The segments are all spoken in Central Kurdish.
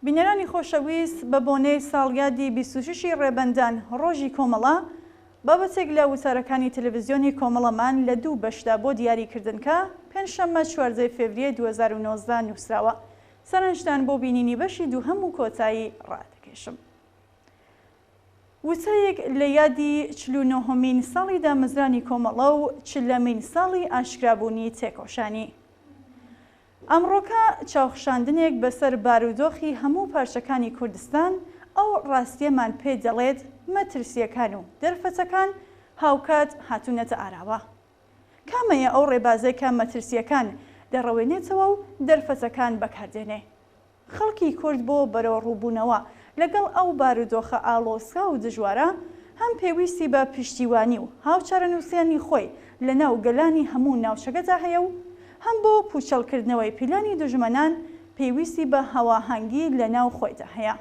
بینەرانی خۆشەویست بە بۆنەی ساڵیادی 26 ی ڕێبەندان ڕۆژی کۆمەڵە، بابەتێک لە وتارەکانی تەلەڤزیۆنی کۆمەڵەمان لە دوو بەشدا بۆ دیاری کردن کە پێنجشەممە 14 ی فێڤریەی 2019 نووسراوە. سەرنجتان بۆ بینینی بەشی دووهەم و کۆتایی ڕادەکێشم. وتەیەک لە یادی چلونۆهەمین ساڵی دامەزرانی کۆمەڵە و چلەمین ساڵی ئاشکرابوونی تێکۆشانی. ئەمڕۆکە چاوخشاندنێک بەسەر بارودۆخی هەموو پارچەکانی کوردستان ئەو ڕاستییەمان پێ دەڵێت مەترسییەکان و دەرفەتەکان هاوکات هاتوونەتە ئاراوە. کامەیە ئەو ڕێبازەی کە مەترسییەکان دەڕەوێنێتەوە و دەرفەتەکان بەکاردێنێ؟ خەڵکی کورد بۆ بەرەوڕووبوونەوە لەگەڵ ئەو بارودۆخە ئاڵۆزکا و دژوارە، هەم پێویستی بە پشتیوانی و هاوچارەنووسیانی خۆی لە ناو گەلانی هەموو ناوچەکەدا هەیە و هەم بۆ پووچەڵکردنەوەی پیلانی دوژمنان پێویستی بە هەواهەنگی لە ناو خۆیدا هەیە.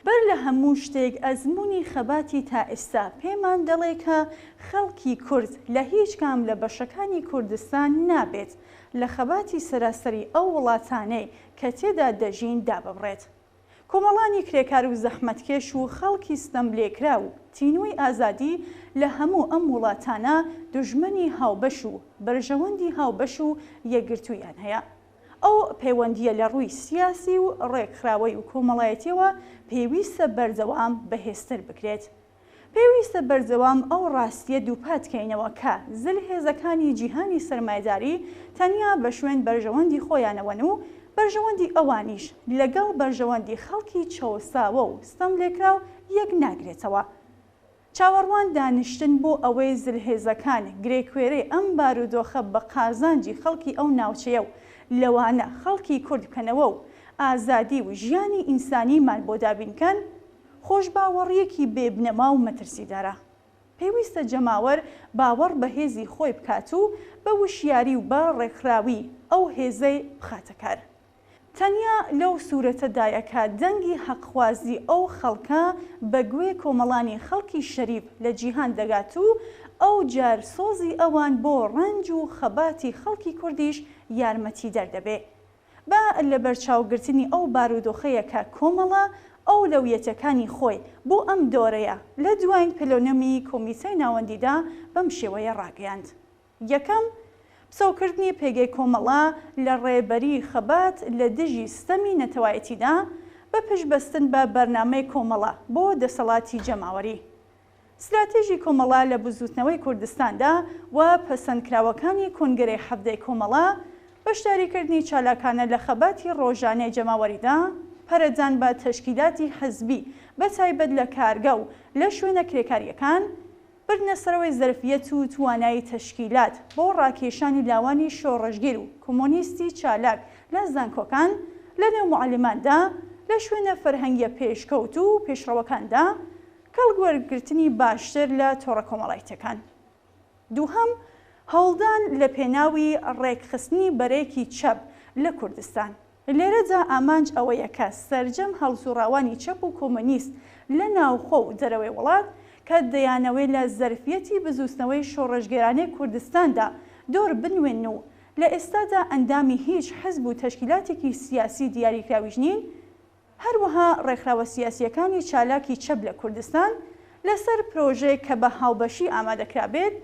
بەر لە هەموو شتێک ئەزموونی خەباتی تا ئێستا پێمان دەڵێ کە خەڵکی کورد لە هیچ کام لە بەشەکانی کوردستان نابێت لە خەباتی سەراسەری ئەو وڵاتانەی کە تێدا دەژین داببڕێت. کۆمەڵانی کرێکار و زەحمەتکێش و خەڵکی ستەملێکراو و تینووی ئازادی لە هەموو ئەم وڵاتانە دوژمنی هاوبەش و بەرژەوەندی هاوبەش و یەکگرتوویان هەیە. ئەو پەیوەندییە لە ڕووی سیاسی و ڕێکخراوەی و کۆمەڵایەتییەوە پێویستە بەردەوام بەهێزتر بکرێت. پێویستە بەردەوام ئەو ڕاستییە دووپات کەینەوە کە زلهێزەکانی جیهانی سەرمایەداری تەنیا بە شوێن بەرژەوەندی خۆیانەوەن و بەرژەوەندی ئەوانیش لەگەڵ بەرژەوەندی خەڵکی چەوساوە و ستەملێکراو یەک ناگرێتەوە. چاوەڕوان دانیشتن بۆ ئەوەی زلهێزەکان گرێکوێرەی ئەم بارودۆخە بە قازانجی خەڵکی ئەو ناوچەیە و لەوانە خەڵکی کورد بکەنەوە و ئازادی و ژیانی ئینسانیمان بۆ دابین کەن، خۆشباوەڕییەکی بێ بنەما و مەترسیدارە. پێویستە جەماوەر باوەڕ بە هێزی خۆی بکات و بە وشیاری و بە ڕێکخراوی ئەو هێزەی بخاتە کار. تەنیا لەو سورەتەدایە کە دەنگی حەقخوازی ئەو خەڵکە بە گوێ کۆمەڵانی خەڵکی شەریف لە جیهان دەگات و ئەو جار سۆزی ئەوان بۆ ڕەنج و خەباتی خەڵکی کوردیش یارمەتیدەر دەبێ. بە لەبەرچاوگرتنی ئەو بارودۆخەیە کە کۆمەڵە ئەولەویەتەکانی خۆی بۆ ئەم دۆرەیە لە دواین پلۆنۆمی کۆمیتەی ناوەندیدا بەم شێوەیە ڕاگەیاند. یەکەم، پسەوکردنی پێگەی کۆمەڵە لە ڕێبەری خەبات لە دژی ستەمی نەتەوایەتیدا بە پشتبەستن بە بەرنامەی کۆمەڵە بۆ دەسەڵاتی جەماوەری. ستراتیژی کۆمەڵە لە بزووتنەوەی کوردستاندا و پەسەندکراوەکانی کۆنگرەی حەڤدەی کۆمەڵە، بەشداریکردنی چالاکانە لە خەباتی ڕۆژانەی جەماوەریدا، پەرەدان بە تەشکیلاتی حزبی بە تایبەت لە کارگە و لە شوێنە کرێکارییەکان، بردنەسەرەوەی زەرفیەت و توانایی تەشکیلات بۆ ڕاکێشانی لاوانی شۆڕشگێر و کۆمۆنیستی چالاک لە زانکۆکان، لە نێو موعەلیماندا، لە شوێنە فەرهەنگیە پێشکەوتوو و پێشڕەوەکاندا، کەڵک وەرگرتنی باشتر لە تۆڕە کۆمەڵایتیەکان. دووهەم، هەوڵدان لە پێناوی ڕێکخستنی بەرەیەکی چەپ لە کوردستان. لێرەدا ئامانج ئەوەیە کە سەرجەم هەڵسوڕاوانی چەپ و کۆمۆنیست لە ناوخۆ و دەرەوەی وڵات کە دەیانەوێ لە زەرفیەتی بزووتنەوەی شۆڕشگێرانەی کوردستاندا دۆر بنوێنن و لە ئێستادا ئەندامی هیچ حزب و تەشکیلاتێکی سیاسی دیاریکراویش نین، هەروەها ڕێکخراوە سیاسییەکانی چالاکی چەپ لە کوردستان لەسەر پرۆژەیەک کە بە هاوبەشی ئامادەکرابێت،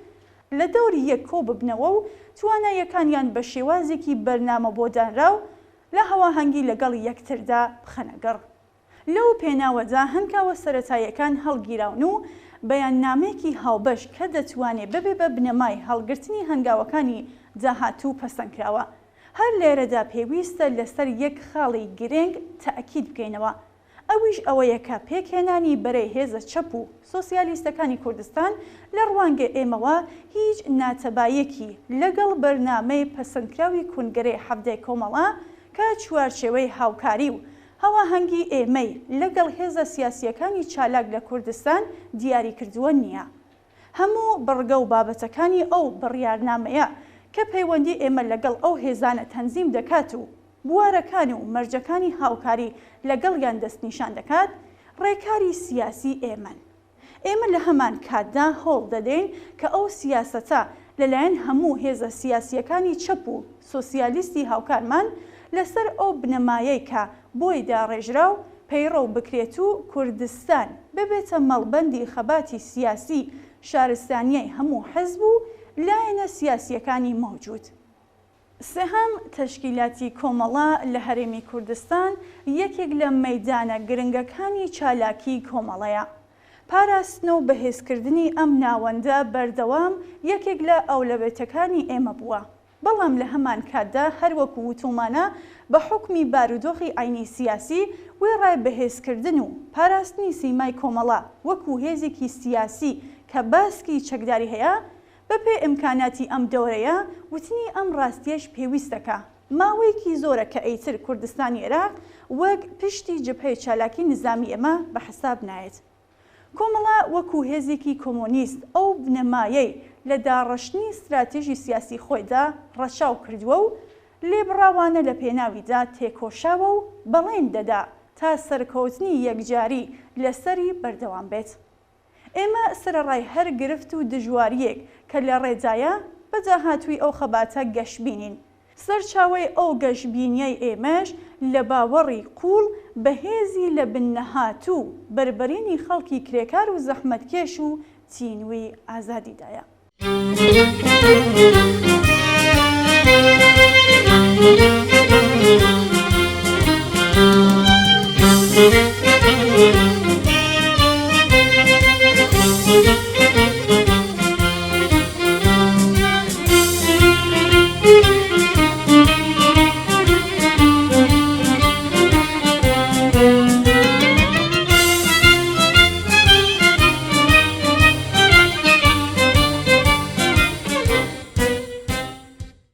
لە دەوری یەک کۆببنەوە و تواناییەکانیان بە شێوازێکی بەرنامە بۆ دانراو لە هەواهەنگی لەگەڵ یەکتردا بخەنە گەڕ. لەو پێناوەدا هەنگاوە سەرەتاییەکان هەڵگیراون و بەیاننامەیەکی هاوبەش کە دەتوانێ ببێ بە بنەمای هەڵگرتنی هەنگاوەکانی داهاتوو پەسەندکراوە. هەر لێرەدا پێویستە لەسەر یەک خاڵی گرنگ تەئکید بکەینەوە، ئەویش ئەوەیە کە پێکهێنانی بەرەی هێزە چەپ و سۆسیالیستەکانی کوردستان لە ڕوانگەی ئێمەوە هیچ ناتەبایەکی لەگەڵ بەرنامەی پەسەندکراوی کونگرەی حەڤدەی کۆمەڵە کە چوارچێوەی هاوکاری و هەواهەنگی ئێمەی لەگەڵ هێزە سیاسییەکانی چالاک لە کوردستان دیاری کردووە نییە. هەموو بڕگە و بابەتەکانی ئەو بڕیارنامەیە کە پەیوەندی ئێمە لەگەڵ ئەو هێزانە تەنزیم دەکات و بوارەکان و مەرجەکانی هاوکاری لەگەڵیان دەستنیشان دەکات، ڕێکاری سیاسی ئێمەن. ئێمە لە هەمان کاتدا هەوڵ دەدەین کە ئەو سیاسەتە لەلایەن هەموو هێزە سیاسییەکانی چەپ و سۆسیالیستی هاوکارمان لەسەر ئەو بنەمایەی کە بۆی داڕێژراو پەیڕەو بکرێت و کوردستان ببێتە مەڵبەندی خەباتی سیاسی شارستانیی هەموو حزب و لایەنە سیاسییەکانی مەوجود. سێهەم، تەشکیلاتی کۆمەڵە لە هەرێمی کوردستان یەکێک لە مەیدانە گرنگەکانی چالاکیی کۆمەڵەیە. پاراستن و بەهێزکردنی ئەم ناوەندە بەردەوام یەکێک لە ئەولەوێتەکانی ئێمە بووە. بەڵام لە هەمان کاتدا هەر وەکو وتوومانە بە حوکمی بارودۆخی عەینی سیاسی وێڕای بەهێزکردن و پاراستنی سیمای کۆمەڵە وەکو هێزێکی سیاسی کە باسکی چەکداری هەیە بە پێی ئیمکاناتی ئەم دەورەیە وتنی ئەم ڕاستیەش پێویستە کە ماوەیەکی زۆرە کە ئیتر کوردستانی ئێراق وەک پشتی جبهەی چالاکی نیزامی ئێمە بە حساب نایەت. کۆمەڵە وەکوو هێزێکی کۆمۆنیست ئەو بنەمایەی لە داڕشتنی ستراتێژی سیاسی خۆیدا ڕەچاو کردووە و لێبڕاوانە لە پێناویدا تێکۆشاوە و بەڵێن دەدا تا سەرکەوتنی یەکجاری لەسەری بەردەوام بێت. ئێمە سەرەڕای هەر گرفت و دژوارییەک کە لە ڕێدایە، بە داهاتووی ئەو خەباتە گەشبینین. سەرچاوەی ئەو گەشبینییەی ئێمەش لە باوەڕی قووڵ بە هێزی لە بن نەهاتوو و بەربەرینی خەڵکی کرێکار و زەحمەتکێش و تینووی ئازادیدایە.